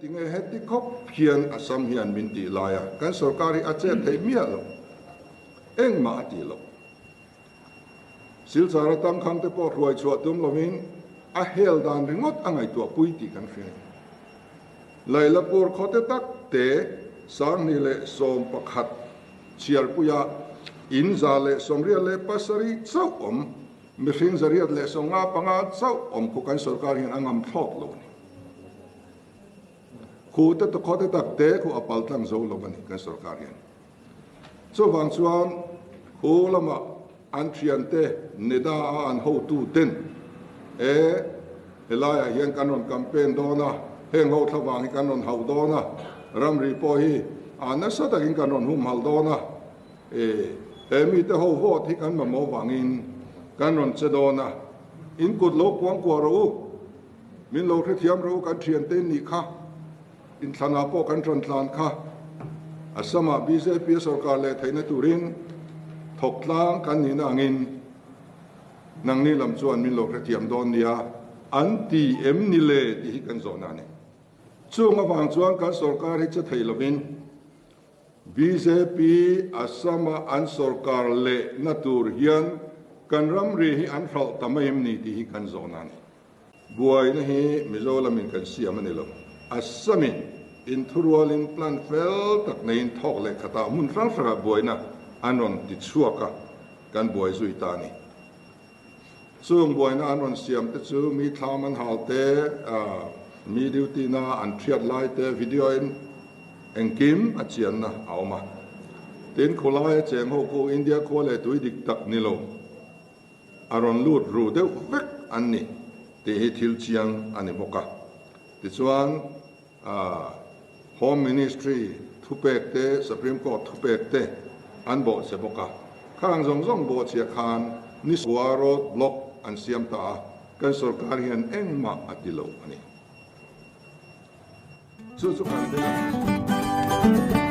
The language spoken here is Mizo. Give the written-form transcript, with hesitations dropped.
Tinge heti khawp hian Assam hian min tih lai a, kan sorkar hi a chet theih miah lo, engmah a tih lo. Silchar atang khang te pawh hruai chhuah tum lovin a hel dan ringawt a ngaihtuah pui tih kan hria. Lailapur khawte tak te 2011 chhiarpuia in 187 chauh awm, mihring 855 chauh awm khu kan sorkar hian a ngam thlawt lo a ni. Khu te khawte tak te khu a pal tlang zo lo a ni kan sorkar hian. Chuvang chuan khu lama an thiante NEDA a an hotu ten e helaiah hian kan rawn campaign dawn a, heng ho thlavang hi kan rawn hauh dawn a, ramri pawh hi a nasa takin kan rawn humhalh dawn a, e he mite ho vote hi kan mamawh vangin kan rawn che dawn a, in kut lo kuangkuah rawh u, min lo hrethiam rawh u kan thiante in nih kha. Inthlanah pawh kan rawn tlan kha Assam-ah bjp a sorkar leh theihna turin thawk tlang kan nihna angin nangni lam chuan min lo hrethiam dawn nia an ti em ni le tih hi kan zawhna a ni. Chung avang chuan kan sorkar hi che thei lovin bjp Assam-a an sorkar lehna tur hian kan ramri hi an hralh ta mai em ni tih hi kan zawhna a ni. Buaina hi Mizo lamin kan siam a ni lo. Assamin inthurualin plan fel tak neiin thawk leh khatah hmun hrang hrangah buaina an rawn ti chhuak a, kan buai zui ta a ni. Chung buaina an rawn siam te chu mi thlam an hal te, mi duty na an thiat lai te video in engkim a chianna a awm a. Tin, khawlaia cheng ho khu India khua leh tui dik tak ni lo. A rawn lut ru deuh vek an ni tih hi thil chiang a ni bawk a. Tichuan, Home Ministry thupek te, Supreme Court thupek te an bawhchhe bawk a. Khang zawng zawng bawhchhia khan Nisua road block an siam ta a, kan sorkar hian engmah a ti lo a ni. Chu chu kan vek a ni.